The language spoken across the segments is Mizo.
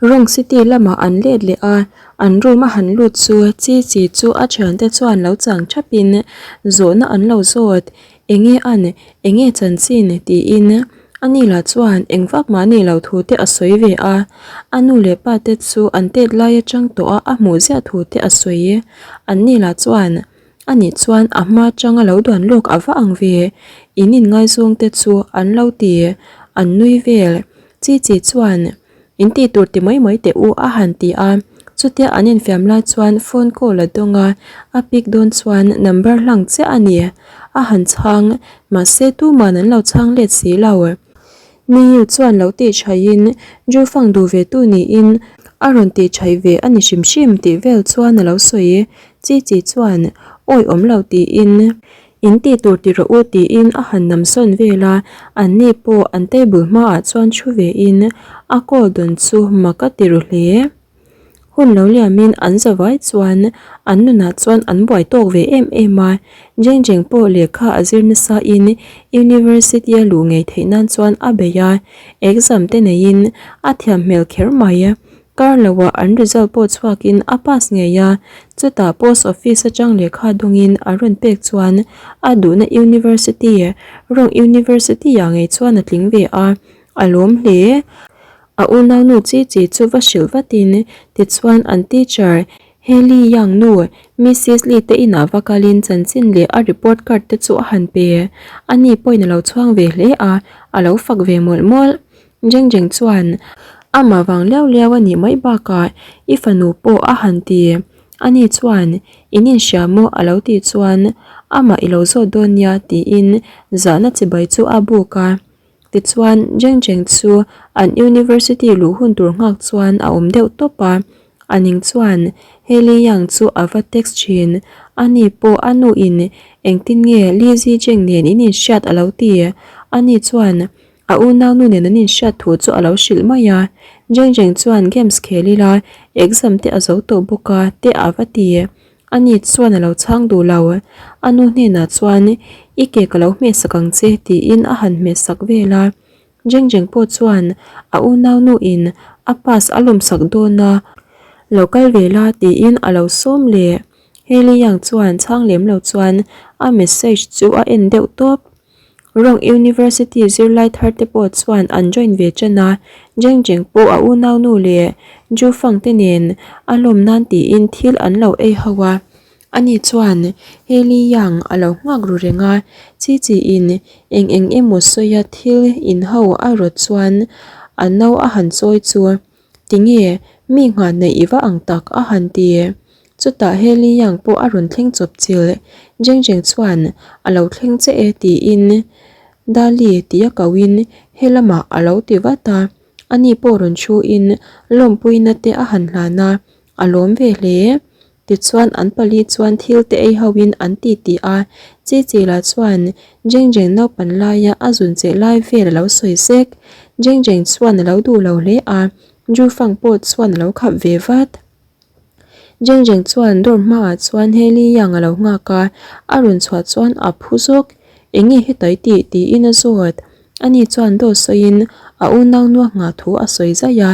Rong City lamah an let leh a, an room a han lut chu Chi Chi chu a thiante chuan lo chang thapin zawhna an lo zawt, Enge an, enge chanchin? tiin ani lah chuan eng vak mah ni lo thu te a sawi ve a, a nu leh pa te chu an tet lai atang tawh a a hmuh ziah thu te a sawi. Anni lah chuan Anih chuan a hma atanga lo duan lawk a va ang ve, in inngaizawng te chu an lo ti, an nui vel. Chi chi chuan, In tih tur ti mai mai teh u a han ti a, chutia an infiam lai chuan phone call a dawng a, a pick dawn chuan number hlang chiah a ni. A han chhang, mahse tuman an lo chhang let si lo. Niu chuan lo tih chhaihin Ju Fang duh ve tu niin a rawn tih chhaih ve a ni hrim hrim tih vel chuan a lo sawi. Chi Chi chuan awi awm lo tiin in tih tur ti rawh u tiin a han nam sawn vel a, anni pawh an table hmaah chuan thu vein a call dawn chu mak a ti ru hle. Hun lo liamin an zavai chuan an nunah chuan an buai tawk ve em em a, Jeng Jeng pawh lehkha a zir nasa in University a luh ngei theih nan chuan a bei a, exam te neiin a thiam hmel kher mai. Kar loah an result pawh chhuakin a pass ngei a, chutah post office atang lehkha dawngin a rawn pek chuan a duhna University, Rong University ah ngei chuan a tling ve a, a lawm hle. A unaunu chi chi chu va hrilh vatin tichuan an teacher Hailey Young nu Missis Lee te inah va kalin chanchin leh a report card te chu a han pe. Ani pawhin a lo chhuang ve hle a, a lo fak ve mawlh mawlh. Jeng Jeng chuan amah vang liau liau a nih mai bakah i fanu pawh a han ti. Ani chuan in inhria maw a lo tih chuan amah i lo zawt dawn nia tiin zahna chibai chu a buk a. Tichuan, Jeng Jeng chu an university luh hun tur nghak chuan a awm deuh tawp a. A ning chuan Hailey Yang chu a va text thin. Ani pawh a nu in engtin nge Li Zi Jeng nen in inhriat a lo ti. Ani chuan a unau nu nen an inhriat thu chu a lo hrilh mai a. Jeng Jeng chuan games khel ila exam te a zo tawh bawk a te a va ti. Ani chuan a lo chhang duh lo. A nu hnenah chuan, I ke ka lo hmehsak ang che, tiin a han hmehsak vel a. Jeng Jeng pawh chuan a unaunuin a pass a lawmsak dawn a, Lo kal ve la, tiin a lo sawm leh. Hailey Young chuan chhang lem lo chuan a message chu a en deuh tawp. Rong University zirlai thar te pawh chuan an join ve ṭan a, Jeng Jeng pawh a unaunu leh Ju Fang te nen a lawm nan tiin thil an lo ei ho a. Ani chuan Hailey Yang a lo nghak ru reng a, Chi Chi in eng eng emaw sawia thil in ho a rawt chuan a no a han chawi chu Tinge, mi nghah neih i va ang tak a han ti. Chutah Heli Yang pawh a rawn thleng chawp chil. Jeng Jeng chuan a lo thleng che e tiin Dali tia koin he lamah a lo ti vat a. Ani pawh rawn thuin lawmpuina te a han hlan a, a lawm ve hle. Tichuan an pali chuan thil te ei ho in an ti ti a, Chi Chi lah chuan Jeng Jeng naupan laia a zun cheh lai vel a lo sawi sek. Jeng Jeng chuan a lo duh lo hle a, Ju Fang pawh chuan a lo khap ve vat. Jeng Jeng chuan door hmaah chuan Hailey Yang a lo nghak a, a rawn chhuah chuan a phu zawk. Enge hetai tih? tiin a zawt. Ani chuan dawt sawiin a unaunua nghah thu a sawi zaih a,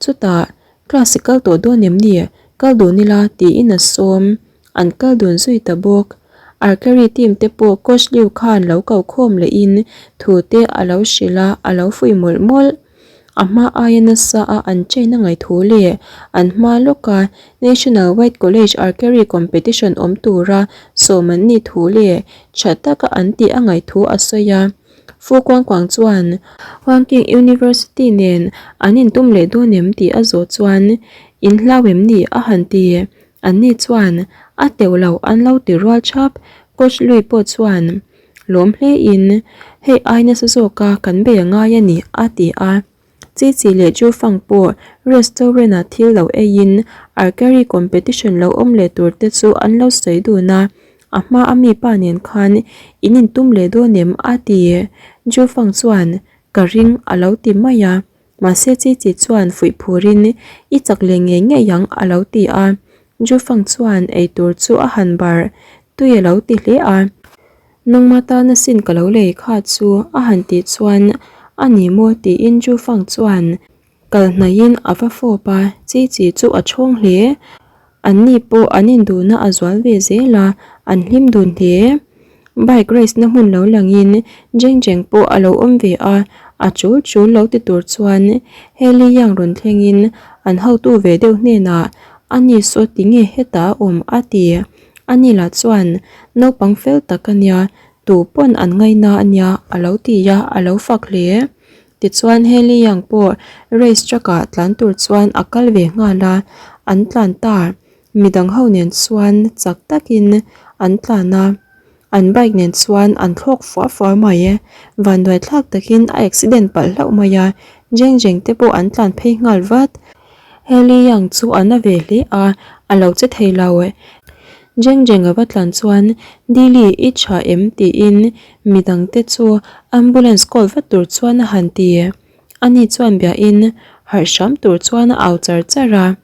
chutah Class i kal tawh dawn em ni? Kal dun ila tiin a sawm. An kal dun zui ta bawk. Archery team te pawh coach Liu khan lo ko khawm lehin thu te a lo hrilh a, a lo fuih mawlh mawlh. A hma aia nasa a an train a ngaih thu leh an hma lawka National White College Archery Competition awm tura sawm an nih thu leh tha taka an tih a ngaih thu a sawi a. Fu Kuang Kuang chuan Huangking University nen an intum leh dawn em tih a zawh chuan In hlau em ni? a han ti. Anni chuan a teuh lo an lo ti rual thap. Coach Lui pawh chuan lawm hlein Hei ai nasa zawka kan bei a ngai a ni a ti a. Chi Chi leh Ju Fang pawh restaurant ah thil lo eiin archery competition lo awm leh tur te chu an lo sawi dun a, a hma a mi pa nen khan in intum leh dawn em a ti. Ju Fang chuan ka ring a lo ti mai a, mahse Chi Chi chuan fuih phurin i chak leh ngei ngei ang a lo ti a. Ju Fang chuan eitur chu a han bar tui a lo ti hle a. Nangma tana sin ka lo lei kha chu a han tih chuan a ni maw tiin Ju Fang chuan Kal hnaihin a va fawp a, Chi Chi chu a chhawng hle. Anni pawh an induhna a zual ve zel a, an hlim dun hle. Bike race na hmun lo langin Jeng Jeng pawh a lo awm ve a, a chul chul lo ti tur chuan Heli Yang rawn thlengin an hotu ve deuh hnenah, Ani saw tinge hetah a awm? a ti. Ani lah chuan, Naupang fel tak a nia, tu pawn an ngaina a nia a lo ti a, a lo fak hle. Tichuan Heli Yang pawh race track ah tlan tur chuan a kal ve nghal a, an tlan ta. Midang ho nen chuan chak takin an tlan a, an bike nen chuan an thlawk fua fua mai e. Vanduai thlak takin a accident palh hlauh mai a, Jeng Jeng te pawh an tlan phei nghal vat. Heli Yang chu a na ve hle a, a lo che thei lo e. Jeng Jeng a va tlan chuan, Dili i tha em? tiin midang te chu ambulance call vat tur chuan a han ti. Ani chuan biain harh hram tur chuan a au char char a.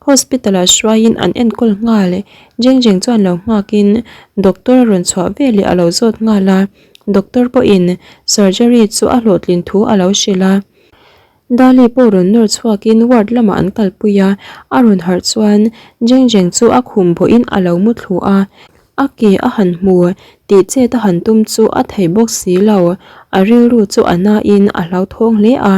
Hospital ah hruaiin an enkawl nghal. Jeng Jeng chuan lo nghakin doctor a rawn chhuah veleh a lo zawt nghal a, doctor pawhin surgery chu a hlawhtlin thu a lo hrilh a. Dali pawh rawn nawr chhuakin ward lamah an kalpui a, a rawn harh chuan Jeng Jeng chu a khum bawhin a lo mu thlu a. A ke a han hmu tih chet a han tum chu a thei bawk si lo, a rilru chu a nain a hlauthawng hle a.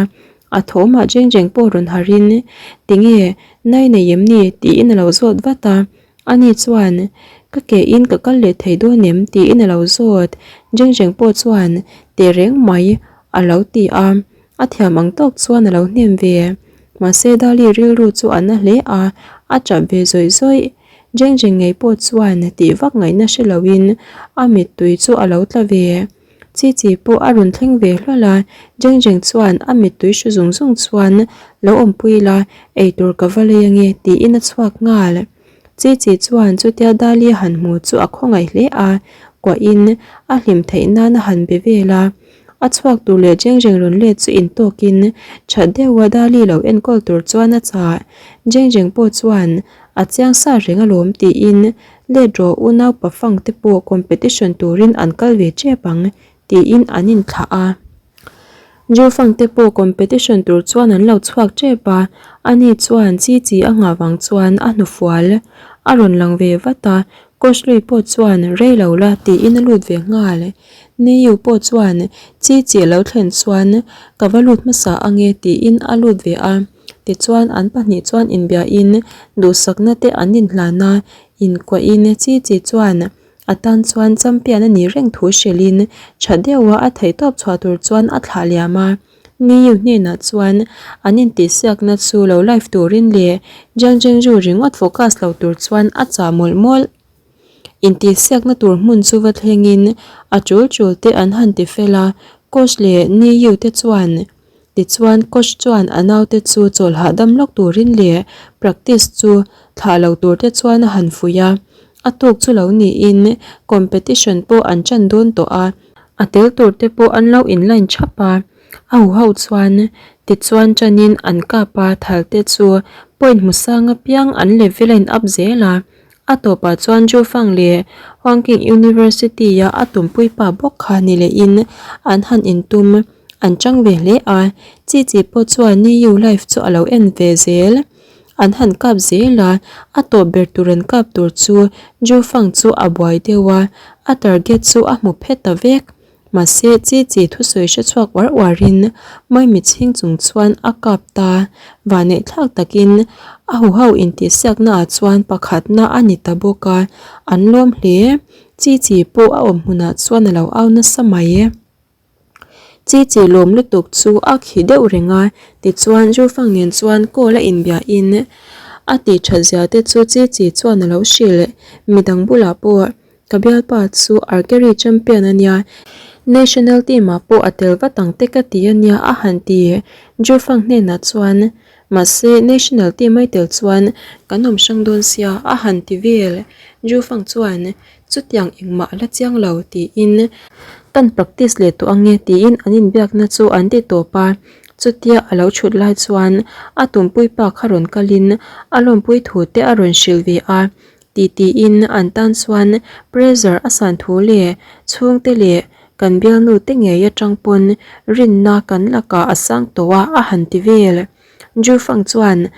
A thawmah Jeng Jeng pawh rawn harin, Tinge, nai nei em ni? tiin a lo zawt vat a. Ani chuan, Ka ke in ka kal leh thei dawn em? tiin a lo zawt. Jeng Jeng pawh chuan, Teh reng mai, a lo ti a. A thiam ang tawk chuan a lo hnem ve. Mahse Dali rilru chu a na hle a, a tap ve zawih zawih. Jeng Jeng ngei pawh chuan tih vak ngaihna hre loin a mittui chu a lo tla ve. Chi chi pawh a rawn thleng ve hlawl a, Jeng Jeng chuan a mittui hru zung zung chuan lo awmpui la, eitur ka va lei ange tiin a chhuak nghal. Chi chi chuan chutia Dali a han hmu chu a khawngaih hle a, kuahin a hlim theih nan a han be vel a. A chhuak tur leh Jeng Jeng rawn let chu intawkin that deuha Dali lo enkawl tur chuan a chah. Jeng Jeng pawh chuan a chiang sa reng alawm tiin Let rawh unau pafang te pawh competition turin an kal ve tep ang tiin an inthlah a. Jufang te pawh competition tur chuan an lo chhuak tep a, ani chuan chi chi a nghah vang chuan a hnufual a rawn lang ve vat a, coach lui pawh chuan rei lo la tiin a lut ve nghal. Niu pawh chuan chi chi a lo thlen chuan ka va lut hmasa ange tiin a lut ve a. Tichuan an pahnih chuan inbiahin duhsakna te an inhlan a, inkuahin chi chi chuan a tan chuan champion a nih reng thu hrilhin tha deuha a theihtawp chhuah tur chuan a thlah liam a. Niu hnenah chuan an intihsiakna chu lo live turin leh Jiang Zhengzhu ringawt focus lo tur chuan a chah mawlh mawlh. Intihsiakna tur hmun chu va thlengin a tul tul te an han ti fel a, coach leh Niu te chuan Tichuan coach chuan a naute chu chawl hahdam lawk turin leh practice chu thlah lo tur te chuan a han fuih a. A tuk chu lo niin competition pawh an ṭan dawn tawh a, a tel tur te pawh an lo in line ṭhap a. A huho chuan tichuan ṭanin an kap a, thal te chu point hmu sang apiang an level a in up zel a. A tawpah chuan Jufang leh Huangking University-a a tumpui pa bawk kha ni lehin an han intum. An chang ve hle a, chi chi pawh chuan Niu life chu a lo en ve zel. An han kap zel a, a tawp ber tur an kap tur chu Jufang chu a buai deuh a, a target chu a hmu phet ta vek. Mahse chi chi thusawi hre chhuak uar uarin Maimi chhing chung chuan a kap ta. Vanneih thlak takin a huho intihsiakna ah chuan pakhatna a ni ta bawk a, an lawm hle. Chi chi pawh a awm hmunah chuan a lo au nasa mai. Chi chi lawm lutuk chu a khi deuh reng a, tichuan Jufang nen chuan call a inbiahin a tih that zia te chu Chi chi chuan a lo hrilh. Midang bulah pawh ka bialpa chu archery champion a nia, national team ah pawh a tel vat ang te ka ti a nia a han ti. Jufang hnenah chuan mahse national team ai tel chuan kan awm hrang dawn sia a han ti vel. Jufang chuan Chutiang engmah a la chiang lo tiin kan practice leh tawh ange tiin an inbiakna chu an ti tawp a, chutia a lo thut lai chuan a tumpui pa kha rawn kalin a lawmpui thu te a rawn hrilh ve a ti tiin an tan chuan pressure a san thu leh chhungte leh kan bialnu te ngei atang pawn rinna kan lakah a sang tawh a a han ti vel. Jufang chuan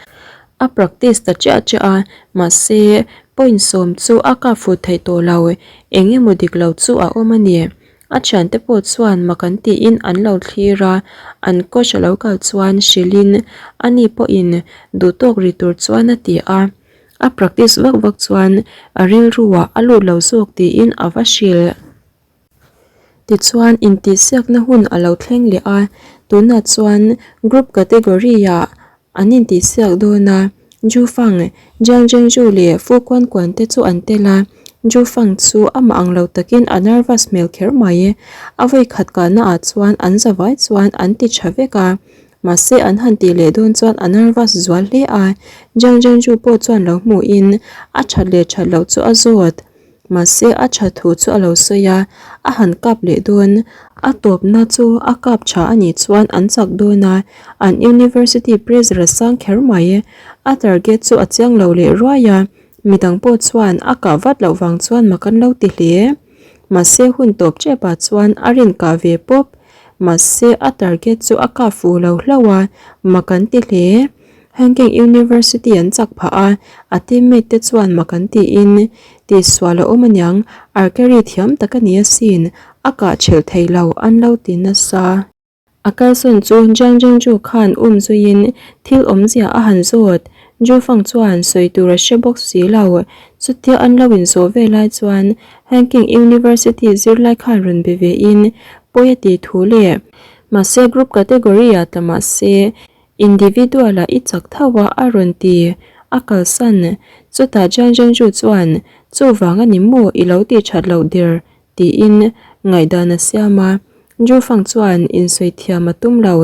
a practice ta chiah chiah a, mahse point sawm chu a kap fuh theih tawh lo, eng emaw dik lo chu a awm a ni. A thiante pawh chuan mak an tiin an lo thlir a, an coach a lo kal chuan hrilhin ani pawhin duhtawk ri tur chuan a ti a. A practice vak vak chuan a rilruah a lut lo zawk tiin a va hrilh. Tichuan intihsiakna hun a lo thleng leh a, tunah chuan group category-ah an intihsiak dawn a, Zhu Fang, Jiang Zhengzhu leh Fu Kuan Kuan te chu an tel a, Zhu Fang chu amah ang lo takin a nervous hmel kher mai. A vawi khat kahna ah chuan an zavai chuan an ti tha vek a, mahse an han tih leh dawn chuan a nervous zual hle a, Jiang Zhengzhu pawh chuan lo hmuhin a that leh that loh chu a zawt. Mahse a tha thu chu a lo sawi a, a han kap leh dawn. A tawpna chu a kap tha a nih chuan an chak dawn a, an university pressure a sang kher mai. A target chu a chiang lo leh ruai a, midang pawh chuan a kah vat loh vang chuan mak an lo ti hle. Mahse hun tawp tep ah chuan a rin kah ve pawp. Mahse a target chu a kap fuh lo hlauh a, mak an ti hle. Hangking University an chak phah a, a teammate te chuan mak an tiin, Tihsual a awm aniang, archery thiam tak a ni asin, a kah thelh thei lo, an lo ti nasa. A kalsawn chu Jiang Zhengzhu khan um zuiin thil awmzia a han zawt. Zhu Fang chuan sawi tur a hre bawk si lo. Chutia an lo inzawh ve lai chuan Hangking University zirlai khan rawn be vein pawi a tih thu leh mahse group category-ah tla mahse Individual-ah i chak tho a, a rawn ti. A kalsan. Chutah Jiang Zhengzhu chuan, Chuvang a ni maw i lo tih that loh der? tiin ngaihdan a siam a. Zhu Fang chuan insawi thiam a tum lo,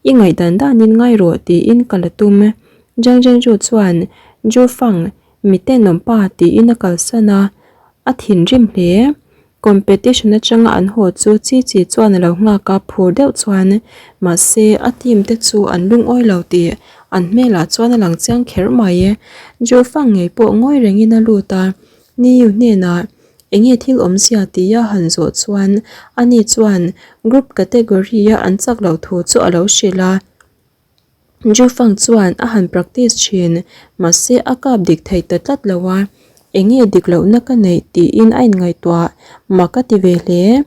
I ngaihdan danin ngai rawh tiin kal a tum. Jiang Zhengzhu chuan, Zhu Fang, mi tenawm pa tiin a kalsan a, a thinrim hle. Competition atanga an haw chu Chi Chi chuan a lo nghak a, phur deuh chuan mahse a team te chu an lungawi lo tih an hmelah chuan a lang chiang kher mai. Jufang ngei pawh ngawi rengin a lut a, Niu hnenah enge thil awmzia tia han zawh chuan ani chuan group category a an chak loh thu chu a lo hrilh a. Jufang chuan a han practice thin, mahse a kap dik thei ta tlat lo a, enge dik lohna ka neih tiin a inngaihtuah mak a ti ve hle.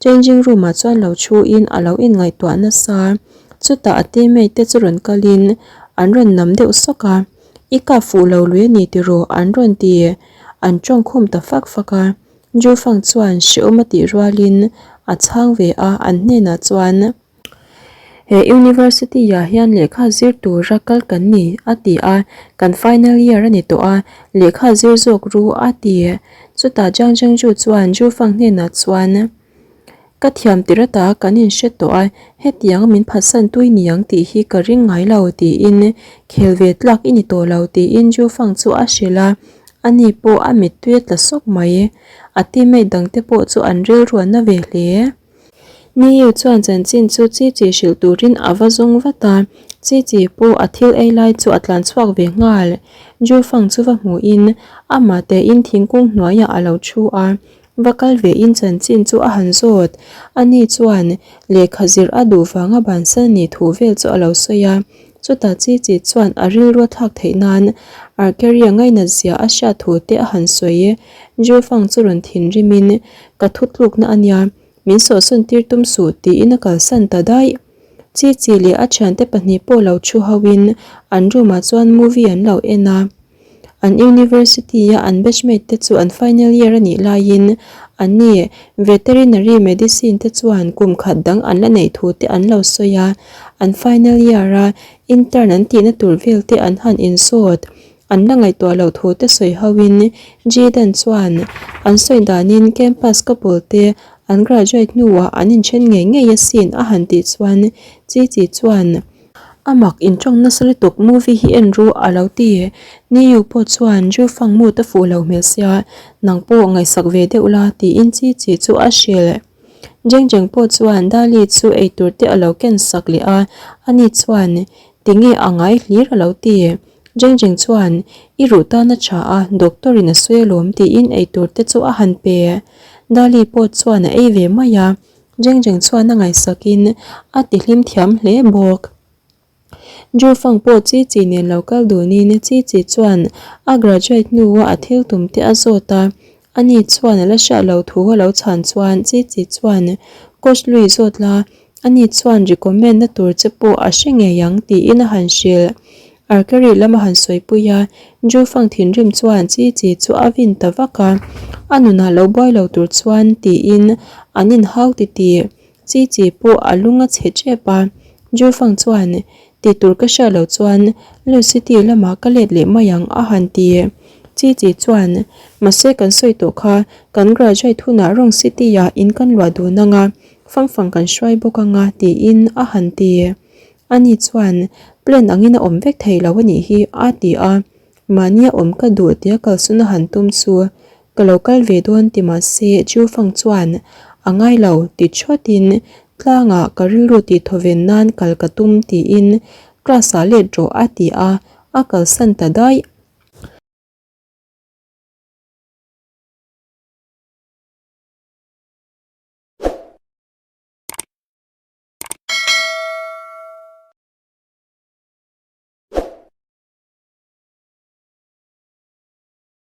Changing room ah chuan lo thu in a lo inngaihtuah nasa, chutah a teammate te chu rawn kalin an rawn nam deuh sawk a, I kap fuh lo lui a ni tiraw an rawn ti, an tawngkhum ta fak fak a. Jufang chuan hrehawm a tih rualin a chhang ve a, an hnenah chuan. He University ah hian lehkha zir tura kal kan ni a ti a, kan final year a ni tawh a, lehkha zir zawk ru a ti. Chutah Jiang Zhengzhu chuan Zhu Fang hnenah chuan, Ka thiam tir ata kan inhre tawh a, hetiang min phatsan tui ni ang tih hi ka ring ngai lo tiin khel ve tlak i ni tawh lo tiin Zhu Fang chu a hrilh a, ani pawh a mittui a tla sawk mai. A teammate dangte pawh chu an rilruan na ve hle. Niu chuan chanchin chu Chi Chi hrilh turin a va zawng vat a, Chi Chi pawh a thil ei lai chu a tlan chhuak ve nghal. Ju Fang chu va hmuhin amah tein thingkung hnuaiah a lo thu a, va kal vein chanchin chu a han zawt. Ani chuan lehkha zir a duh vanga bansan a nih thu vel chu a lo sawi a, chutah Chi Chi chuan a rilru a thlak theih nan Arkeria ngainat zia a hriat thu te a han sawi. Ju Fang chu rawn thinrimin Ka thutlukna a nia, min sawhsawn tir tum suh tiin a kalsan ta daih. Chi Chi leh a thiante pahnih pawh lo thu hoin an room ah chuan movie an lo en a. An university a an batchmate te chu an final year a nih laiin anni veterinary medicine te chuan kum khat dang an la neih thu te an lo sawi a, an final year a intern an tihna tur vel te an han insawt. An la ngaihtuah loh thu te sawi hoin Jidan chuan an sawi danin campus couple te an graduate hnuah an inthen ngei ngei asin a han tih chuan Chi Chi chuan a mak intawng nasa lutuk movie hi en ru a lo ti. Niu pawh chuan Ju Fang mood a fuh lo hmel sia nang pawh ngaihsak ve deuh la tiin Chi Chi chu a hrilh. Jeng Jeng pawh chuan Dali chu eitur te a lo ken sak leh a, ani chuan tinge a ngai hlir a lo ti. Jeng Jeng chuan, I ruh tan a tha a, doctor in a sawi alawm tiin eitur te chu a han pe. Dali pawh chuan a ei ve mai a, Jeng Jeng chuan a ngaihsakin a tihlim thiam hle bawk. Jufang pawh Chi Chi nen lo kal dunin Chi Chi chuan a graduate hnua a thil tum te a zawt a, ani chuan a la hriat lo thu a lo chhan chuan Chi Chi chuan Coach Lui zawt la, ani chuan recommend na tur che pawh a hre ngei ang tiin a han hrilh. Arkery lam a han sawipui a, Jufang thinrim chuan Chi Chi chu a vin ta vak a, a nunah lo buai lo tur chuan tiin an inhau titih. Chi Chi pawh a lung a chhe tep a, Jufang chuan ti tur ka hriat loh chuan Lu City lamah ka let leh mai ang a han ti. Chi Chi chuan mahse kan sawi tawh kha kan graduate hunah Rong City ah in kan luah dun ang a, fang fang kan hruai bawk ang a tiin a han ti. Ani chuan plan angin a awm vek thei lo a nih hi a ti a, mahnia awm ka duh tia kalsawn a han tum chu Ka lo kal ve dawn ti mah se Chufang chuan a ngai lo ti thawtin tlangah ka rilru tih thawven nan kal ka tum tiin class ah let rawh a ti a, a kalsan ta daih.